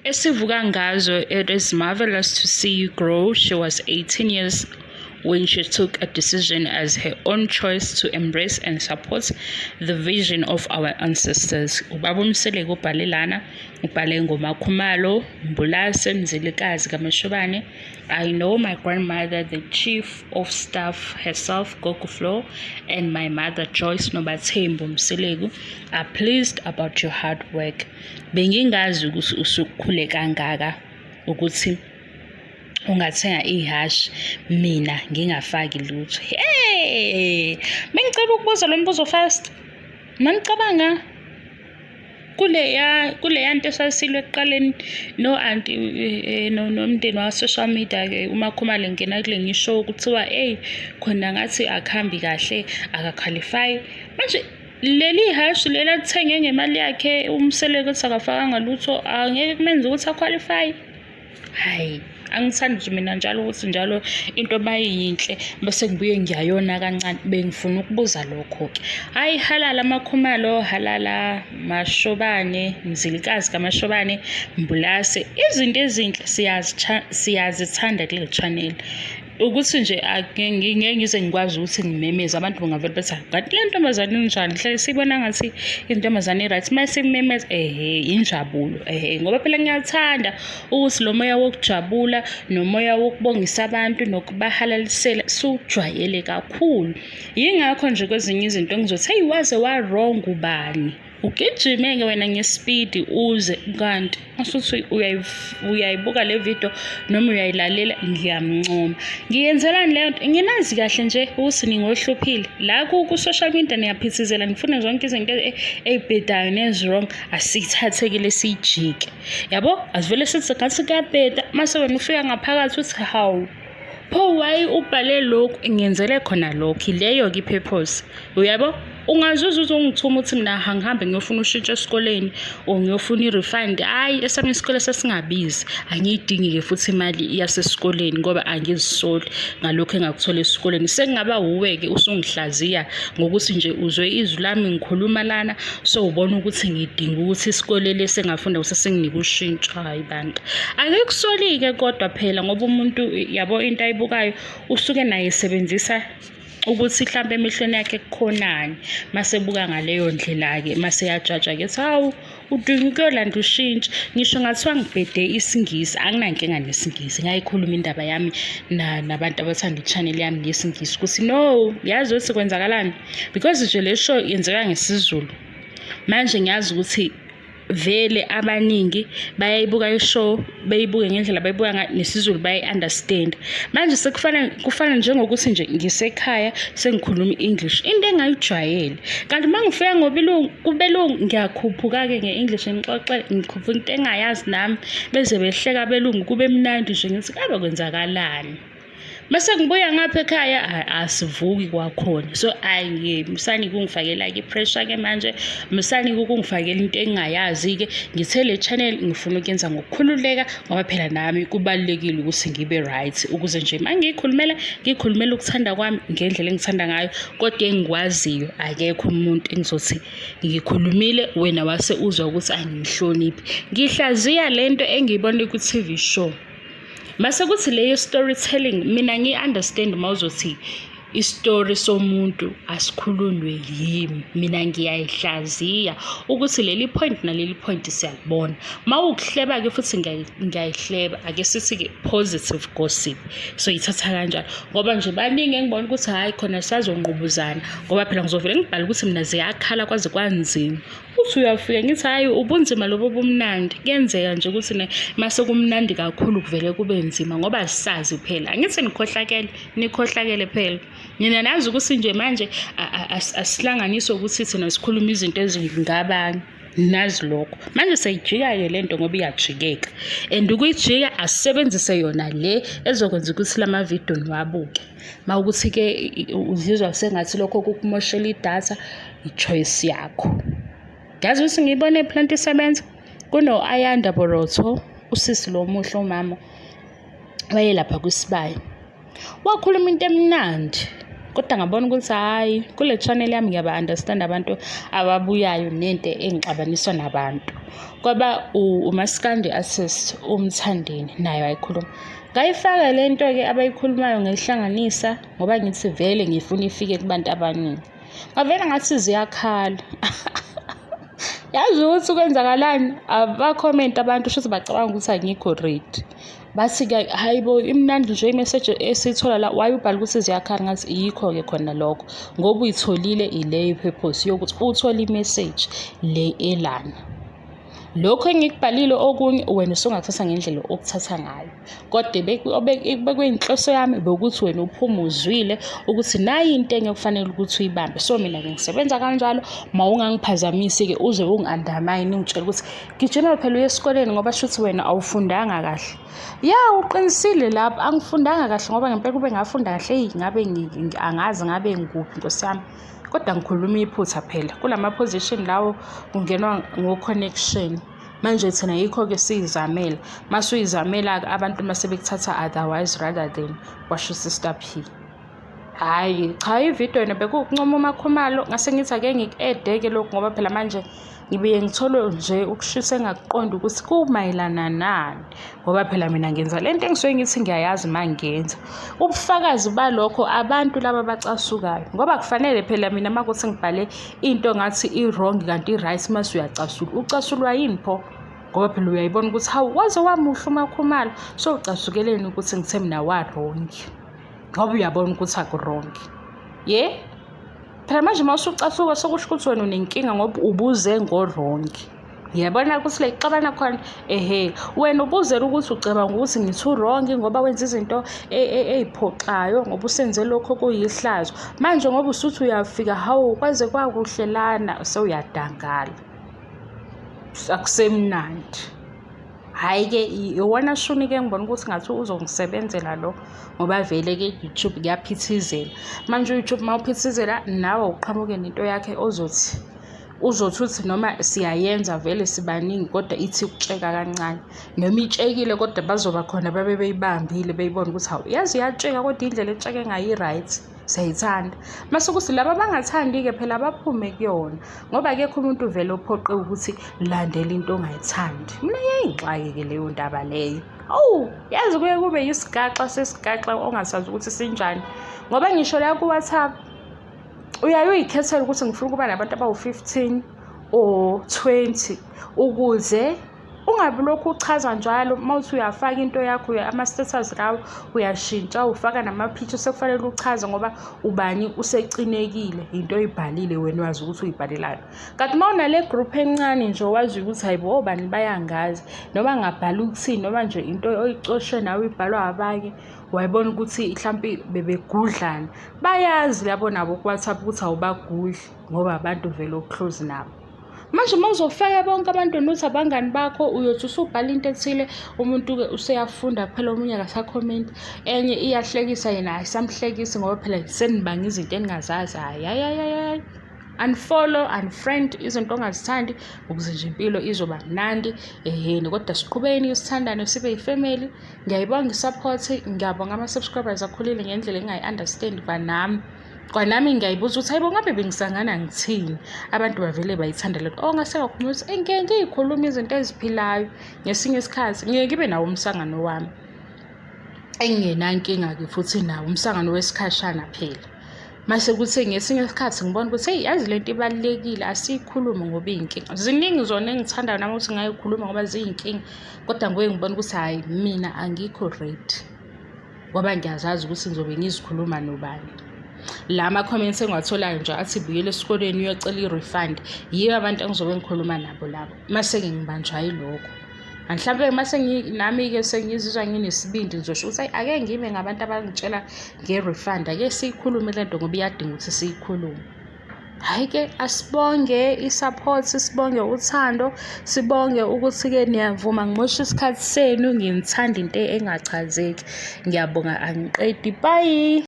Esivuka ngazo, it is marvelous to see you grow. She was 18 years when she took a decision as her own choice to embrace and support the vision of our ancestors. Ubaba uMseleku ubhale lana, ubhale ngoMakhumalo, Mbulase, Mzilikazi kaMashobane. I know my grandmother, the chief of staff herself, Gogo Flo, and my mother, Joyce Nobathembu Mseleku, are pleased about your hard work. Bengingazi ukuthi usukhule kangaka ukuthi ungathenga ihhashi mina ngingafaki lutho. Hey! Bengicela ukubuza lo mbuzo fast. Manicabanga kuleya nto esasilwe ekuqaleni no-anti nomndeni wa-social media-ke uMakhumalo engena kule ngisho kuthiwa eyi khona ngathi akuhambi kahle aka-qualify. Manje leli hhashi leli alithenge ngemali yakhe uMseleku ethi akafakanga lutho angeke kumenze ukuthi a-qualify. Hhayi, angithandi nje mina njalo ukuthi njalo into mayiyinhle bese ngibuye ngiyayona kancane. Bengifuna ukubuza lokho-ke. Hhayi, halala MaKhumalo, halala Mashobane, Mzilikazi kaMashobane, Mbulase. Izinto ezinhle siyazithanda kule channel. Ukuthi nje ngeke ngize ngikwazi ukuthi ngimemeze abantu bangavele bethi kanti le ntombazane injani, hlale siyibona ngathi intombazane i-right uma simemeza ehe injabulo ehe ngoba phela ngiyathanda ukuthi lo moya wokujabula nomoya wokubongisa abantu nokubahalalisela siwujwayele kakhulu. Yingakho nje kwezinye izinto ngizothi heyi waze wa-wrong ubani. Ugijime-ke wena ngespidi uze kanti masuthi uyayibuka le video noma uyayilalela ngiyamncoma. Ngiyenzelani leyo nto? Nginazi kahle nje ukuthi ningohluphile. La ku-social media niyaphithizela nifuna zonke izinto ey'bhedayo nezi-wrong, asiyithathekile siyijike. Yabo? Asivele sithi ngathi kuyabheda mase wena ufika ngaphakathi uthi hawu pho why ubhale lokhu, ngiyenzele khona lokhu. Ileyo-ke i-purpose. Uyabo? Ungazuza uzongithuma ukuthi mina angihambe ngiyofuna ushintsho esikoleni or ngiyofuna i-refund. Hhayi, esami isikole sasingabizi. Angiyidingi-ke futhi imali yasesikoleni ngoba angizisoli ngalokhu engakuthola esikoleni. Sekungaba wuwe-ke usungihlaziya ngokuthi nje uzwe izwi lami ngikhuluma lana sowubona ukuthi ngidinga ukuthi isikole lesi engafunda kuso singinike ushintsho. Hhayi bantu. Angikusoli-ke kodwa phela ngoba umuntu yabo into ayibukayo usuke naye esebenzisa ukuthi mhlampe emehlweni akhe kukhonani masebuka ngaleyo ndlela-ke mase yajaja-ke ethi hawu udinga ukuyolanda ushintsho. Ngisho ngathiwa ngibhede isiNgisi anginankinga nesiNgisi, ngayikhuluma indaba yami nabantu abathanda i-channel yami ngesiNgisi ukuthi no, yazi ukuthi kwenzakalani because nje le show yenzeka ngesiZulu. Manje ngiyazi ukuthi vele abaningi bayayibuka i-show beyibuke ngendlela abayibuka ngayo nesiZulu bayayi-understand. Manje sekufana kufana njengokuthi nje ngisekhaya sengikhuluma i-English into engayijwayele. Kanti uma ngifika ngobelungu kubelungu ngiyakhuphuka-ke nge-English ngixoxe ngikhuphuka into engayazi nami beze behleka abelungu kube mnandi nje ngithi kabe kwenzakalani. Mase ngibuya ngapha ekhaya asivuki kwakhona. So ayi musani ukungifakela-ke i-pressure-ke manje, musani ukungifakela into engingayazi-ke. Ngithe le channel ngifuna ukuyenza ngokukhululeka ngoba phela nami kubalulekile ukuthi ngibe right ukuze nje uma ngiyikhulumela ngiyikhulumela ukuthanda kwami ngendlela engithanda ngayo kodwa engikwaziyo akekho umuntu engizothi ngikhulumile wena wase uzwa ukuthi angihloniphi. Ngihlaziya lento engiyibone ku-TV show. Mase kuthi leyo storytelling mina ngiyi-understand uma uzothi isitori somuntu asikhulunywe yimi, mina ngiyayihlaziya ukuthi leli point naleli point siyalibona. Uma wukuhleba-ke futhi ngiyayihleba, ake sithi-ke positive gossip, soyithatha kanjalo ngoba nje baningi engibona ukuthi hhayi khona sisazongqubuzana ngoba phela ngizovele ngibhale ukuthi mina ziyakhala kwaze kwanzima. Uthi uyafika ngithi hhayi ubunzima lobo bumnandi. Kuyenzeka nje ukuthi mase kumnandi kakhulu kuvele kube nzima ngoba asisazi phela. Angithi nikhohlakele, nikhohlakele phela. Nina nazi ukuthi nje manje asihlanganise ukuthi thina sikhuluma izinto ezimbi ngabanye. Nazi lokho. Manje seyijika-ke le nto ngoba iyajikeka. And ukuyijika asisebenzise yona le ezokwenza ukuthi la mavidiyo niwabuke. Uma ukuthi-ke uzizwa sengathi lokho kukumoshela idatha, i-choice yakho. Yazi ukuthi ngiyibone plant isebenza? Kuno-Ayanda Borotho, usisi lo omuhle umama, wayelapha kwisibaya. Wakhuluma into emnandi. Kodwa ngabona ukuthi hhayi, kule channel yami ngiyaba-understand abantu ababuyayo nento engixabanisa nabantu. Kwaba umaskandi artist uMthandeni naye wayikhuluma. Ngayifaka le nto-ke abayikhulumayo ngayihlanganisa ngoba ngithi vele ngifuna ifike kubantu abaningi. Ngavele ngathi ziyakhala. Yazi ukuthi kwenzakalani? Abakhomenti abantu shuthi bacabanga ukuthi angikho ready. Bathi-ke hhayi bo imnandi nje imeseji esiyithola la why ubhala ukuthi ziyakhala ngathi yikho-ke khona lokho ngoba uyitholile ileyo i-purpose yokuthi uthole imeseji le elana. Lokhu engikubhalile okunye wena usungakuthatha ngendlela okuthatha ngayo kodwa bekuyinhloso yami bekuthi wena uphume uzwile ukuthi nayi into enye okufanele ukuthi uyibambe. So mina-ke ngisebenza kanjalo, mawungangiphazamisi-ke uze ungi-undermine ungitshele ukuthi Gijima phela uye esikoleni ngoba shuthi wena awufundanga kahle. Ya uqinisile lapho angifundanga kahle ngoba ngempela kube ngafunda kahle eyi ngabe angazi ngabe ngikuphi nkosi yami. Kodwa ngikhuluma iphutha phela kulama position lawo kungenwa ngo-connection. Manje thina yikho-ke siyizamela. Mase uyizamela-ke abantu mase bekuthatha otherwise rather than kwasho uSister P. Hhayi cha ividiyo yona bekuwukuncoma uMakhumalo ngase ngithi ake ngiku-ede-ke lokhu ngoba phela manje ngibuye ngithole nje ukushisa engakuqondi ukuthi kumayelana nani ngoba phela mina ngenza le nto engisuke ngithi ngiyayazi uma ngiyenza. Ubufakazi balokho abantu laba abacasukayo ngoba kufanele phela mina uma kuthi ngibhale into ngathi i-wrong kanti i-right mase uyacasula. Ucasulwa yini pho? Ngoba phela uyayibona ukuthi hawu waze wamuhle uMakhumalo so ucasukeleni ukuthi ngithe mina wa-wrong. Ngoba uyabona ukuthi aku-wrong. Ye? Phela manje uma usucasuka sekusho ukuthi wena unenkinga ngoba ubuze ngo-wrong. Ngiyabona ukuthi la ixabana khona ehe wena ubuzela ukuthi ucabanga ukuthi ngithi u-wrong ngoba wenza izinto ey'phoxayo ngoba usenze lokho okuyihlazo. Manje ngoba usuthi uyafika hawu kwaze kwakuhle lana sewuyadangala. Akusemnandi. Hhayi-ke iwona shuni-ke engibona ukuthi ngathi uzongisebenzela lo ngoba vele-ke YouTube kuyaphithizela. Manje u-YouTube uma uphithizela nawe uqhamuke nento yakhe ozothi uzothi uthi noma siyayenza vele sibaningi kodwa ithi ukutsheka kancane. Noma itshekile kodwa bazoba khona babe beyibambile beyibona ukuthi hawu yaze iyatsheka kodwa indlela etsheke ngayo i-right. Siyayithanda. Mase kuthi laba abangathandi-ke phela baphume kuyona ngoba akekho umuntu vele ophoqe ukuthi landela into ongayithandi. Mina iyayingixake-ke leyo ndaba leyo. Awu, yazi kuye kube yisigaxa sesigaxa ongasazi ukuthi sinjani. Ngoba ngisho la ku-WhatsApp uyaye uyikhethele ukuthi ngifuna ukuba nabantu abawu-15 or 20 ukuze Ungabi lokhu uchaza njalo uma uthi uyafaka into yakho ama-status lawo uyashintsha ufaka nama-picture sekufanele uchaze ngoba ubani usecinekile into oyibhalile wena wazi ukuthi uyibhalelani. Kanti uma unale group encane nje owaziyo ukuthi hhayi bo obani bayangazi noma ngabhala ukuthini noma nje into oyicoshe nawe ibhalwa abanye wayibona ukuthi hlampe bebegudlana bayazi labo nabo ku-WhatsApp ukuthi awubagudli ngoba abantu vele o-close nabo. Manje uma uzofaka bonke abantu wena uthi abangani bakho uyothi usubhala into ethile umuntu-ke useyafunda kuphela omunye akasakhomenti enye iyahlekisa yena ayisamhlekisi ngoba phela senibanga izinto eningazazi hhayi hhayi hhayi hhayi unfollow unfriend izinto ongazithandi ukuze nje impilo izoba mnandi ehheni kodwa siqhubekeni sithandane sibe yifamily ngiyayibonga i-support ngiyabonga ama-subscribers akhulile ngendlela engingayi-understand kwanami Kwanami ngiyayibuza ukuthi hayibo ngabe bengisangana ngithini abantu bavele bayithanda lento oh ngase ngakhuluma ukuthi eyi ngeke ngiyikhulume izinto eziphilayo ngesinye isikhathi ngeke ngibe nawo umsangano wami engingenankinga-ke futhi nawo umsangano wesikhashana phela mase kuthi ngesinye isikhathi ngibona ukuthi eyi yazi lento ibalulekile asiyikhulume ngoba iyinkinga ziningi zona engithandayo nami ukuthi ngayikhuluma ngoba ziyinkinga kodwa nguye ngibona ukuthi hhayi mina angikho ready ngoba ngiyazazi ukuthi ngizobe ngizikhuluma nobani. La ma-comments engiwatholayo nje athi buyela esikoleni uyocela i-refund, yibo abantu engizobe ngikhuluma nabo labo. Mase-ke ngibanjwa yilokho. Mhlampe mase nami-ke sengizizwa nginesibindi ngizosho ukuthi hhayi ake ngime ngabantu abangitshela nge-refund, ake siyikhulume le nto ngoba iyadinga ukuthi siyikhulume. Hhayi-ke asibonge i-support, sibonge uthando, sibonge ukuthi-ke niyavuma ngimoshe isikhathi senu, nginithanda into engachazeki. Ngiyabonga angiqedi, bye.